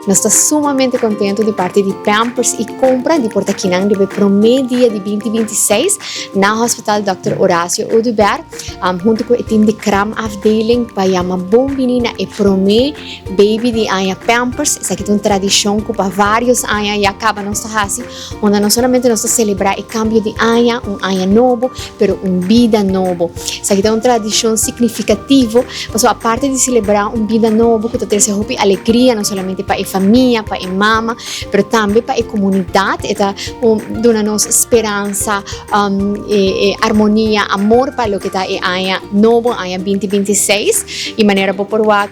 Nos ta sumamente contento di parti di Pampers y Compra di por ta kinan riba e prome dia di 2026 na Hospital Dòkter Horacio Oduber hunto cu e team di kraamafdeling pa yama bon bini na e prome baby di aña Pampers. Esaki ta un tradicion cu pa varios aña ya caba nos ta haci unda no solamente nos ta celebra e cambio di aña, un aña nobo, pero un bida nobo. Esaki ta un tradicion significativo, pasobra aparte di celebra un bida nobo cu ta trece hopi alegria no solamente pa e famia, pa e mama, pero tambe pa e comunidad, e ta duna nos speransa, e armonia, amor pa loke ta e aña nobo, aña 2026. Y manera bo por wak,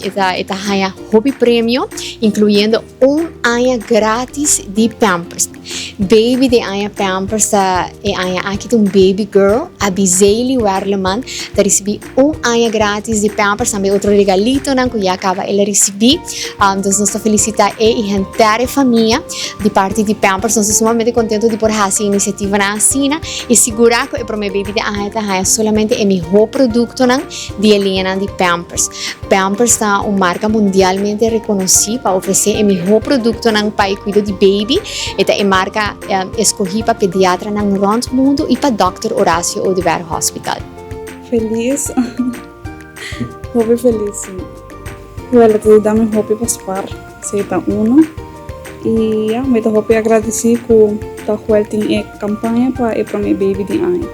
e ta haya hopi premio, incluyendo Un aña gratis di Pampers. Baby di aña Pampers ta e aña aki ta un baby girl, Abizeili Werleman, ta ricibi un aña gratis di Pampers, tambe otro regalitonan cu ya caba el a ricibi. Entonces nos ta felicita e y henter e famia di parti di Pampers. Nos ta sumamente contento di por haci iniciativanan asina y sigura cu e prome baby di aña ta haya solamente e miho productonan di e liñanan di Pampers. Pampers ta un marka mundialmente rekonosí pa ofresé e mihó produktonan pa e kuido di baby. E ta e marka eskohí pa pediatranan rònt mundu i pa Dòkter Horacio Oduber Hospital. Felis, hopi felis si. Wèl e ta yuda mi hopi pa spar, esei ta uno. I ya, mi ta hopi agradesí ku ta Joel tin e kampaña pa e promé baby di aña.